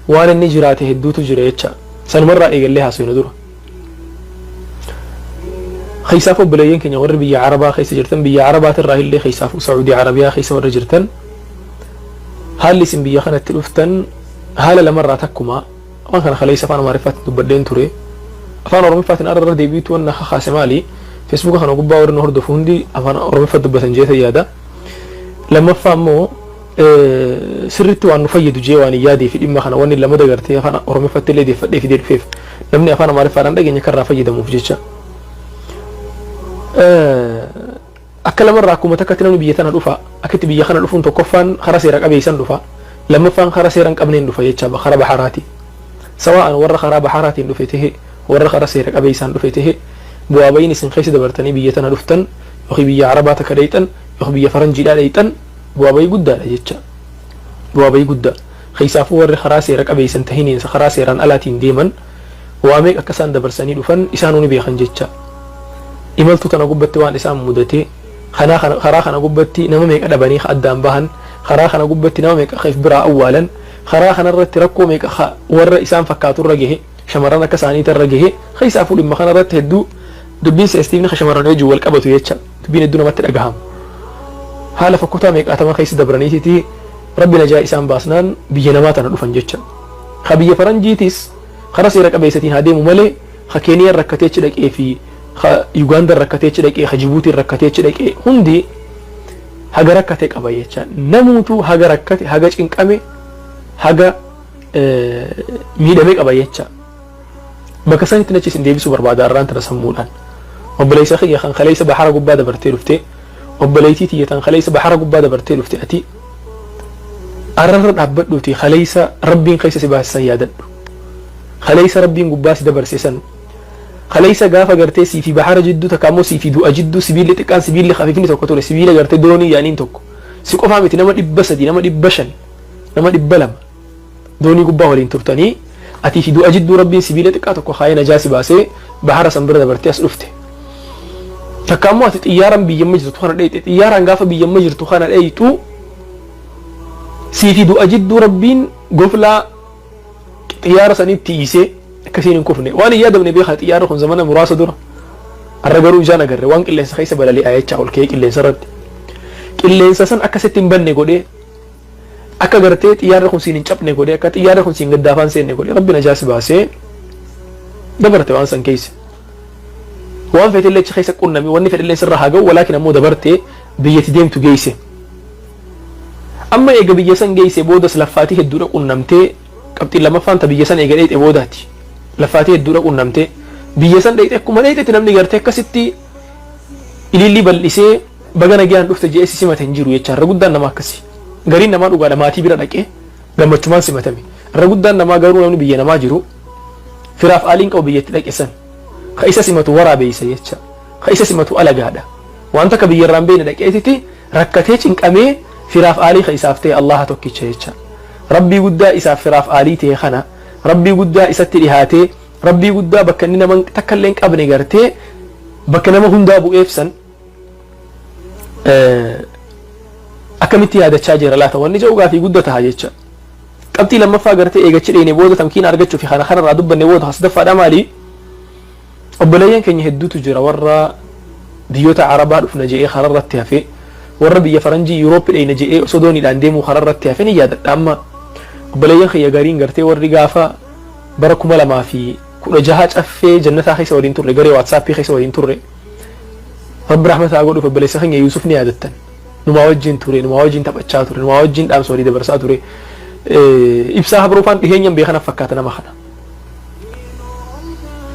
Waan inni jiraate hedduutu jira jecha. Sanumarraa eegallee haasofna dura. Keessaaf obboleeyyan keenya warri biyya Arabaa keessa jirtan, biyya Arabaatirraa illee keessaafuu Saa'udii Arabiyaa keessa warri jirtan, haalli isin biyya kanatti dhuftan haala lamarraa takkuma. Waan kana kaleessa afaan Amaariffaatiin dubbadheen ture. Afaan Oromiffaatiin arra irra deebiitu waan na kakaase maali? Feesbuuka kana gubbaa warri nu hordofu hundi afaan Oromiffaa dubbatan jeeta yaada. Lammaffaa immoo sirriitti waan nu fayyadu jee waan hin yaadee fi dhimma kana wanni lama dagartee afaan Oromiffatti illee deeffadhee fidee dhufeef namni afaan Amaariffaadhaan dhageenya akka irraa fayyadamuuf jecha. Akka lamarraa akkuma takkatti namni biyya tana dhufa. Akkitti biyya kana dhufuun tokkoffaan karaa seera qabeessan dhufa. Lammaffaan karaa seera hin qabneen dhufa jecha karaa baharaati. Sawaa'an warra karaa baharaatiin dhufe tahe, warra karaa seera qabeessaan dhufe tahe, bu'aa ba'iin isin keessa dabartanii biyya tana dhuftan yookiin biyya Arabaa takka dheeyxan yookiin biyya Faranjiidhaa dheeyxan bu'aa ba'ii guddaadha jecha. Bu'aa ba'ii guddaa. Keessaafuu warri karaa seera qabeessan tahiniin karaa seeraan alaatiin deeman waa meeqa akka isaan dabarsanii dhufan isaanuu ni beekan jecha. Imaltuu tana gubbatti waan isaan mudate, kanaa karaa kana gubbatti nama meeqa dhabanii ka addaan bahan, karaa kana gubbatti nama meeqa ka if biraa awwaalan, karaa kanarratti rakkoo meeqa ka warra isaan fakkaatu irra gahe, shamarran akka isaanii irra gahe. Keessaafuu dhimma kanarratti hedduu dubbiin seestiifni ka shamarran wajjin wal qabatu jecha, dubbiin hedduu namatti dhagahama. Haala fokkotaa meeqaatama keessa dabraniititi Rabbi najaa isaan baasnaan biyya namaa tana dhufan jecha. Ka biyya faranjiitis karaa seera qabeessatiin haa deemu malee, ka Keeniyaan rakkatee achi dhaqee fi ka Ugaandaan rakkatee achi dhaqee, ka Jibuutiin rakkatee achi dhaqee hundi haga rakkate qaba jecha. Namuutu haga rakkate, haga cinqame, haga miidhame qaba jecha. Bakka sanitti nachi isin deebisuu barbaada arraan tana sammuudhaan. Obboleessa kiyya kan kaleessa bahara gubbaa dabartee dhufte, obboleettii tiyya tan kaleessa bahara gubbaa dabartee dhufte, ati arrarra dhaabbadhuuti kaleessa Rabbiin keessa si baasisan yaadadhu. Kaleessa Rabbiin gubbaa si dabarse san, kaleessa gaafa gartee sii fi bahara jidduu takka ammoo sii fi du'a jidduu sibiilli xiqqaan, sibiilli khafiifni tokko ture, sibiila gartee doonii yaaniin tokko, si qofaa miti, nama 300, nama 500, nama 200 doonii gubbaa waliin turtanii, atii fi du'a jidduu Rabbiin sibiila xiqqaa tokko kaayee najaa si baasee bahara san bira dabartee as dhufte. Takka ammoo ati xiyyaaraan biyyamma jirtu kana dheeyxe. Xiyyaaraan gaafa biyyamma jirtu kana dheeyxu sii fi du'a jidduu Rabbiin goflaa xiyyaara sanitti tiisee akkasiin hin kufne. Waan hin yaadamne beekaa, xiyyaarri kun zamana muraasa dura. Har'a garuu ijaan agarre, waan qilleensa keessa balali'aa jecha, ol ka'ee qilleensa irratti. Qilleensa san akkasitti hin banne godhee, akka gartee xiyyaarri kun siin hin cabne godhee, akka xiyyaarri kun siin gaddaafaan seenne godhee Rabbi najaa si baasee dabarte waan san keessa. Waan feetillee achi keessa qunnami, wanni fedhillee sirra haa ga'u, walaakin ammoo dabarte biyyatti deemtu geesse. Amma eega biyya san geesse boodas laffaatii hedduudha qunnamtee. Qabxiin lammaffaan ta biyya san eega dheeyxe boodaati. Laffaatii hedduudha qunnamtee biyya san dheeyxe. Akkuma dheeyxetti namni gartee akkasitti ilillii bal'isee baga nagayaan dhufte jedhee si simate hin jiru jecha. Irra guddaan nama akkasi. Gariin namaa dhugaadha maatii bira dhaqee gammachumaan simatame. Irra guddaan namaa garuu namni biyya namaa jiru firaaf aaliin qabu biyyatti dhaqe san. Ka isa simatu waraabeessa jecha. Ka isa simatu alagaadha. Waan takka biyya irraan beekne dhaqeetiti rakkatee cinqamee, firaaf aalii ka isaaf ta'e Allaha tokkicha jecha. Rabbii guddaa isaaf firaaf aalii ta'e kana, Rabbii guddaa isatti dhihaatee, Rabbii guddaa bakka inni nama takka illee hin qabne gartee bakka nama hundaa bu'eef san akkamitti yaadachaa jira laata wanni jedhu gaafii gudda taha jecha. Qabxii lammaffaa gartee eegachi dheene booda tamkiina argachuu fi kana kanarraa dubbanne booda hasdaffaadha maali? Obboleeyyan keenya hedduutu jira warra biyyoota Arabaa dhufna je'ee kararratti hafe, warra biyya faranjii Yuurooppi dheyna je'ee osoo dooniidhaan deemuu kararratti hafe ni yaadadha. Amma obboleeyyan kiyya gariin gartee warri gaafa bara 2016 caffee jannataa keessa waliin turre, garee waatsaappii keessa waliin turre, Rabbi rahmata haa godhuuf, obboleessa keenya Yuusuf ni yaadattan. Numaa wajjin ture, numaa wajjin taphachaa ture, numaa wajjin dhaamsa walii dabarsaa ture. Ibsaa Habroofaan dhiheenyan beekana fakkaata nama kana.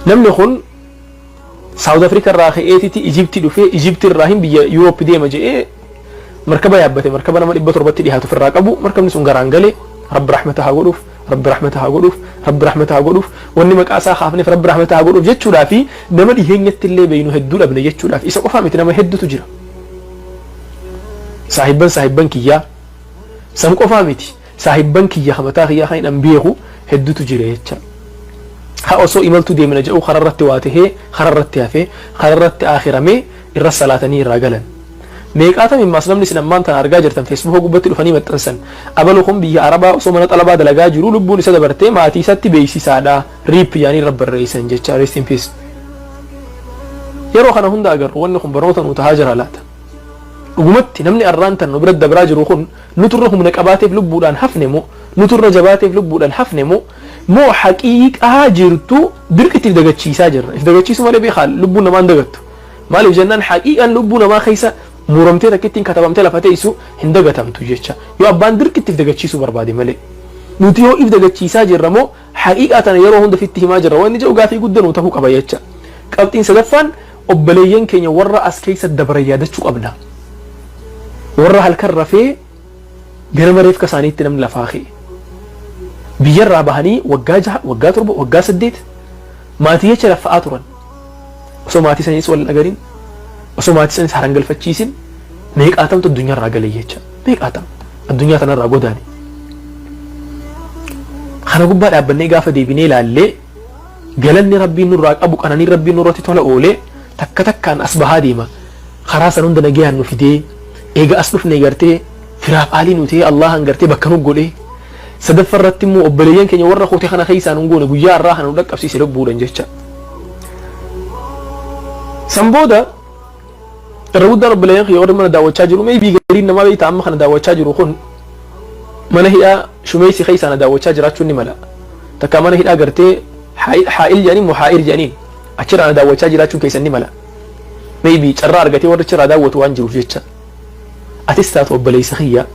Namni kun Saawud Afrikaa irraa ka'eetiti Ijiptii dhufee, Ijiptii irraa hin biyya Yuurooppi deema je'ee markaba yaabbate, markaba nama 700tti dhiyaatu ofirraa qabu. Markabni sun garaan gale. Rabbi rahmata haa godhuuf, Rabbi rahmata haa godhuuf, Rabbi rahmata haa godhuuf. Wanni maqaa isaa kaafneef Rabbi rahmata haa godhuuf jechuudhaa fi nama dhiheenyatti illee beeynu hedduu dhabne jechuudhaaf. Isa qofaa miti, nama hedduutu jira. Saahibban kiyyaa san qofaa miti, saahibban kiyya mataa kiyyaa kan hin beeku hedduutu jira jecha. Ha osoo imaltuu deemna jedhu kararratti waa tahee kararratti hafee kararratti akhiramee irra salaatanii irraa galan. Meeqaatam immaas namni isin ammaan tana argaa jirtan Feesbuuka gubbatti dhufanii maxxansan. Abalu kun biyya Arabaa osoo mana xalabaa dalagaa jiruu lubbuun isa dabartee maatii isatti beeksisaadha. RIP jedhanii irra barreessan jecha, rest in peace. Yeroo kana hunda agarru, wanni kun barnoota nuu tahaa jira laata? Dhugumatti namni arraan tan nu bira dabraa jiru kun nuturra humna qabaateef lubbuudhaan hafne moo, nuturra jabaateef lubbuudhaan hafne moo haqiiqaa jirtu dirqitti if dagachiisaa jirra? If dagachiisuu malee beekaa, lubbuun namaa hin dagattu. Maaliif jennaan, haqiiqaan lubbuu namaa keessa muramtee takkittiin katabamtee lafa teessu hin dagatamtu jecha, yoo abbaan dirqitti if dagachiisuu barbaade malee. Nuti yoo if dagachiisaa jirra moo haqiiqaa tana yeroo hunda fitti himaa jirra wanni jedhu gaafii guddaa nuu ta'uu qaba jecha. Qabxiin sadaffaan, obboleeyyan keenya warra as keessa dabran yaadachuu qabna. Warra halkan rafee ganama reefka isaaniitti namni lafaa ka'e. Biyyarraa bahanii waggaa 6, waggaa 7, waggaa 8 maatii jecha laffa'aa turan. Osoo maatii saniis wal hin agarin, osoo maatii saniis harangalfachiisin meeqaatamtu addunyaarraa gale jecha. Meeqaatam addunyaa tanarraa godaane. Kana gubbaa dhaabbannee gaafa deebinee ilaallee, galanni Rabbiin nurraa qabu, qananiin Rabbiin nurratti tola oolee takka takkaan as bahaa deema. Karaa san hunda nagayaan nu fidee, eega as dhufne gartee firaaf aalii nu ta'ee, Allahan gartee bakka nu godhee, sadaffa irratti immoo obboleeyyan keenya warra kute kana keessaa nu goone, guyyaa har'aa kana nu dhaqqabsiise lubbuudhan jecha. San booda irra guddaan obboleeyyan kiyya warri mana daawwachaa jiru, maybe gariin namaa beektaa amma kana daawwachaa jiru kun mana hidhaa Shumeessi keessaa na daawwachaa jiraachuun ni mala. Takka mana hidhaa gartee Haa'il jedhaniin moo Haa'ir jedhaniin achirraa na daawwachaa jiraachuun keessan ni mala. Maybe carraa argatee warri achirraa daawwatu waan jiruuf jecha. Atis taatu obboleessa kiyya,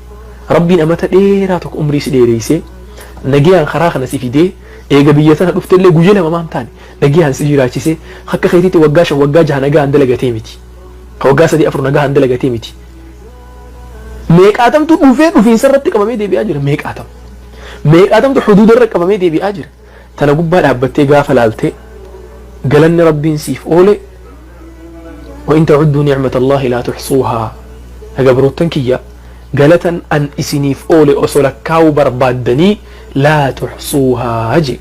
Rabbiin amata dheeraa tokko umrii si dheereessee nagayaan karaa kana si fidee, eega biyya tana dhuftellee guyya lama maan taane nagayaan si jiraachisee, akka keetiitti waggaa 5, waggaa 6 nagaan dalagatee miti. Waggaa 3, 4 nagaan dalagatee miti. Meeqaatamtu dhufee dhufiinsa irratti qabamee deebi'aa jira meeqaatam. Meeqaatamtu huduuda irra qabamee deebi'aa jira. Tana gubbaa dhaabbattee gaafa laaltee galanni Rabbiin siif oole, وإن تعدوا نعمة الله لا تحصوها. Gabroottan kiyya, galatan an isiniif oole osoo lakkaa'uu barbaaddanii لا تحصوها je,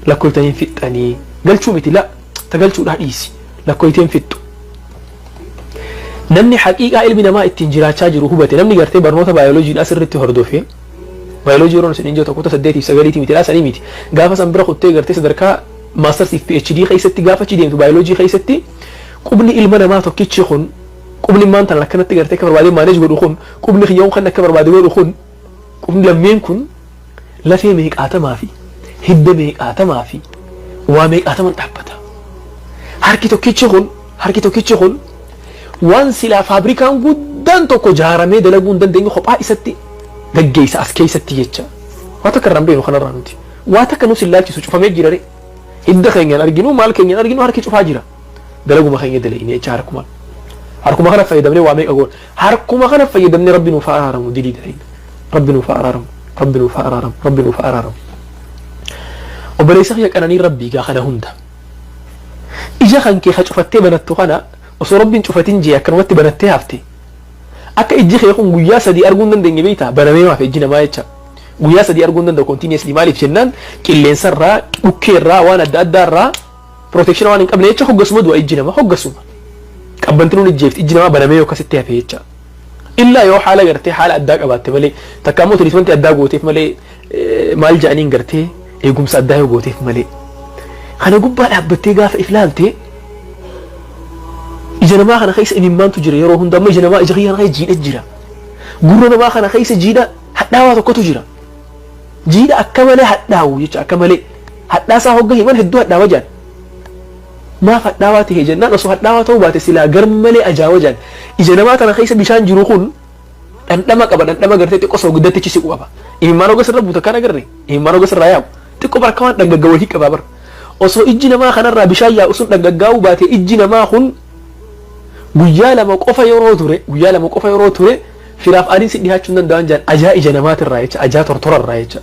lakkoytaniin fixxanii galchuu miti, la tagalchuudhaa dhiisi, lakkoyteen fixxu. Namni haqiiqaa ilmi namaa ittiin jiraachaa jiru hubate, namni gartee barnoota baayoloojiidhaa sirriitti hordofe, baayoloojii yeroo isin jiru tokko saddeetiif sagaliitii miti, sanii miti, gaafa san bira kuttee gartee sadarkaa maastarsiif PhD keessatti gaafa achi deemtu, baayoloojii keessatti qubni ilma namaa tokkichi kun, qubni maan tan akkanatti gartee akka barbaade manage godhu kun, qubni kiyyoon kan akka barbaade godhu kun, qubni lammeen kun lafee meeqaatamaa fi hidda meeqaatamaa fi waa meeqaataman dhaabbata. Harki tokkichi kun, harki tokkichi kun waan silaa faabrikaan guddaan tokko jaaramee dalaguu hin dandeenye kophaa isatti gaggeessa as keessatti jecha. Waa takka irraa hin beeknu kanarraa nuti. Waa takka nus hin laalchisu, cufamee jira re. Hidda keenyaan arginu, maal keenyaan arginu, harki cufaa jira. Dalaguma keenya dalayne jecha harkuma. Harkuma kana fayyadamnee waa meeqa goona. Harkuma kana fayyadamnee Rabbi nuuf haa araaramu dilii dalayna. Rabbi nuuf haa araaramu. Rabbi nuuf haa araaramu. Rabbi nuuf haa araaramu. Obboleessa kiyya, qananii Rabbii gaa kana hunda. Ija kan kee ka cufattee banattu kana osoo Rabbiin cufatin jee akkanumatti banattee hafte. Akka ijji kee kun guyyaa 3 arguu hin dandeenye beektaa, banamee maaf ijji namaa jecha. Guyyaa 3 arguu hin danda'u continuously. Maaliif jennaan, qilleensarraa, dhukkeerraa, waan adda addaarraa protection waan hin qabne jecha hoggasuma du'a ijji namaa hoggasuma. Qabbanti nuun ijjeefti ijji namaa banamee yoo akkasitti hafe jecha. Illaa yoo haala gartee haala addaa qabaatte malee, takka immoo treatmentii addaa gooteef malee, maal jedhaniin gartee eegumsa addaa yoo gooteef malee. Kana gubbaa dhaabbattee gaafa if laalte, ija namaa kana keessa imimmaantu jira yeroo hunda. Amma ija namaa, ija kiyya kana keessa jiidha jira. Gurra namaa kana keessa jiidha hadhaawaa tokkotu jira. Jiidha akka malee hadhaawu jecha, akka malee hadhaasaa hogga himan hedduu hadhaawa jaan. Maaf hadhaawaa ta'e jennaan, osoo hadhaawaa ta'uu baate silaa gar malee ajaawa jaan. Ija namaa kana keessa bishaan jiru kun dhandhama qaba, dhandhama gartee xiqqoo soogidatti siqu qaba. Imimmaan hogga sirra buuta kan agarre, imimmaan hogga sirraa yaa'u xiqqoo barka waan dhangagga wahii qaba bara. Osoo ijji namaa kanarraa bishaan yaa'u sun dhangaggaa'uu baate, ijji namaa kun guyyaa 2 qofa yeroo ture, guyyaa 2 qofa yeroo ture firaaf adiin si dhiyaachuu hin danda'an jaan, ajaa ija namaatirraa jecha, ajaa tortorarraa jecha.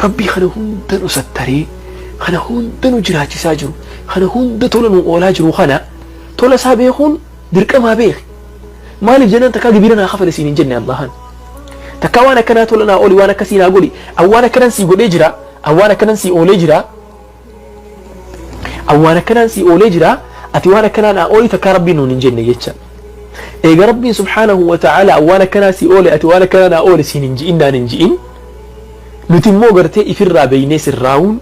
Rabbii kana hunda nu sattaree, kana hunda nu jiraachisaa jiru, kana hunda tola nu oolaa jiru kana tola isaa beekuun dirqamaa beeki. Maaliif jennaan, takkaa gibira naa kafale siin hin jenne Allahan. Takkaa waan akkanaa tola naa ooli, waan akkasii naa godhi, an waan akkanan sii godhee jira, an waan akkanan sii oolee jira, an waan akkanaan sii oolee jira, ati waan akkanaa naa ooli takkaa Rabbiin nuun hin jenne jecha. Eega Rabbiin subhaanahu wa ta'aalaa waan akkanaa si oole, ati waan akkanaa naa oole siin hin ji'in, naan hin ji'in, nuti immoo gartee ifirraa beeynee sirraawuun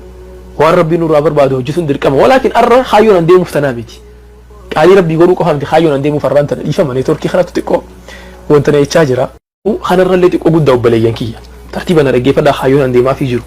waan Rabbiin nurraa barbaadu hojjetuun dirqama. Walaakin arra kaayyoon an deemuuf tanaa miti. Qaalii Rabbii godhuu qofa miti kaayyoon an deemuuf arraan tana. Dhiifama, neetworkii kanatu xiqqoo wanta na jechaa jira. Kanarrallee xiqqoo guddaa, obboleeyyan kiyya. Tartiiba na dhaggeeffadhaa, kaayyoon an deemaafii jiru.